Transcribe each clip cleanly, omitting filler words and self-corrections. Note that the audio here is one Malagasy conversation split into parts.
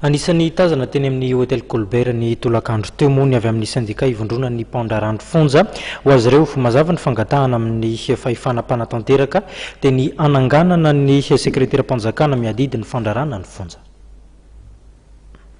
Anisan'ny tazana teny amin'ny Hotel Colbert ny tolakandro teo moa ny avy amin'ny sendika ivondronan'ny mpandraharahan'ny fonja. Ho azy ireo, mazava ny fangatahana amin'ny fahefana mpanatanteraka dia ny hananganana ny sekreteram-panjakana miadidy ny fandraharahana ny fonja.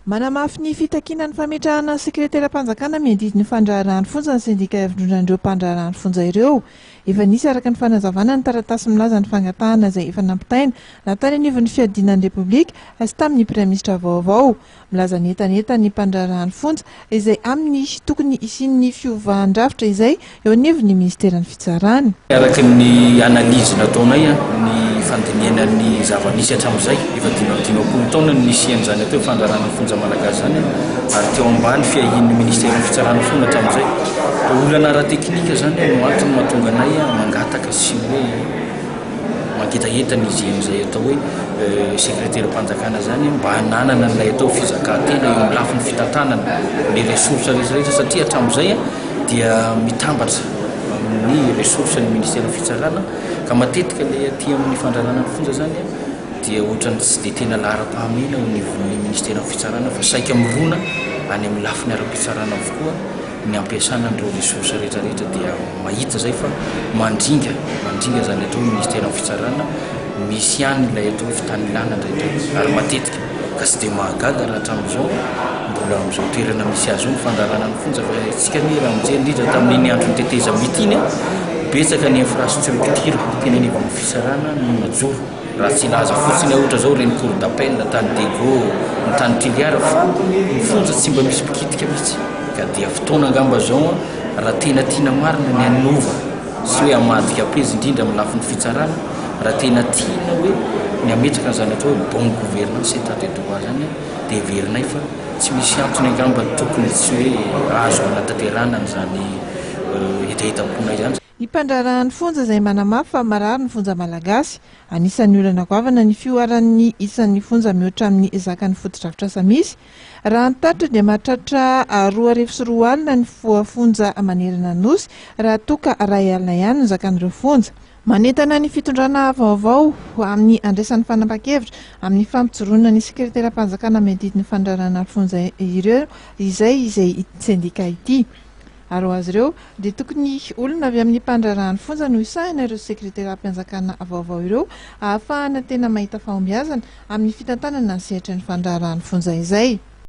Manamafy ny fitakiana ny fametrahana ny sekreteram-panjakana miadidy ny fandraharahan'ny fonja ny sendika ivondronan'ireo mpandraharahan'ny fonja ireo. Efa nisy araka ny fanazavana ny taratasy milaza ny fangatahana izay efa nampitaina na tany anivon'ny fiadiana ny Repoblika sy tamin'ny Praiminisitra vaovao. Milaza ny hetahetan'ny mpandraharaha ny fonja izay amin'ny tokony hisian'ny fiovan-drafitra izay eo anivon'ny minisiteran'ny Fitsarana. Araka ny analyse nataonay, ny fandinihana ny zava-nisy hatramin'izay, efa 55 taona no nisian'izany atao hoe fandraharahana ny fonja malagasy izany ary teo ambany fiahian'ny minisiteran'ny Fitsarana foana hatramin'izay. Olana ara-teknika izany no antony mahatonga anay mangataka sy hoe mangetaheta ny hisian'izay atao hoe sekreteram-panjakana izany mba hananana an'ilay atao fizakan-tena eo amin'ny lafiny fitantanana ny ressources rehetra rehetra satria hatramin'izay dia mitambatra amin'ny ressources ny ministeran'ny fitsarana ka matetika ilay aty amin'ny fandrarana ny fonja izany dia ohatran'ny tsy dia tena laharam-pahamehana eo anivon'ny ministeran'ny fitsarana fa saika mirona any amin'ny lafiny ara-pitsarana avokoa ny ampiasana an'ireo ressources rehetra rehetra dia mahita izay fa mandringa, mandringa izany atao hoe ministeran'ny fitsarana, misy ihany ilay atao hoe fitanilana indraindray ary matetika ka tsy dia mahagaga raha hatramin'izao mbola amin'izao toerana misy azy io ny fandrarana ny fonja fa isika anie raha mijery indrindra tamin'iny andron'ny tetezamita iny betsaka ny infrastructure teny anivon'ny fitsarana no najoro. Raha tsy hilaza fotsiny aho ohatra zao ireny cour d'appel tany Diego, ny tany Toliara fa ny fonja tsy mba misy mpikitika mihitsy ka dia fotoana angamba zao raha tena tiana marina ny hanova sy hoe hamadika pejy indrindra amin'ny lafiny fitsarana raha tena tiana hoe ny hametraka an'izany atao hoe bonne gouvernance état de droit zany dia heverinay fa tsy misy antony angamba tokony tsy hoe azo hanatanterahana an'izany hetahetam-ponay izany. Ny mpandraharahan'ny fonja izay manamafy fa marary ny fonja malagasy. Anisan'ny olana goavana ny fihoaran'ny isan'ny fonja mihoatra amin'ny zakan'ny fotodrafitrasa misy. Raha ny tatitra dia mahatratra 2002 ny voafonja manerana ny Nosy raha toa ka 1000 ihany no zakan'ireo fonja. Manentana ny fitondrana vaovao amin'ny handraisany fanapahan-kevitra amin'ny fampijoroana ny sekreteram-panjakana miadidy ny fandraharahana ny fonja ireo izay izay sendika ity. Ary ho azy ireo, dia tokony olona avy amin'ny mpandraharahan'ny fonja no hisahana ireo sekreteram-panjakana vaovao ireo ahafahana tena mahita fahombiazana amin'ny fitantanana ny sehatry ny fandraharahan'ny fonja izay.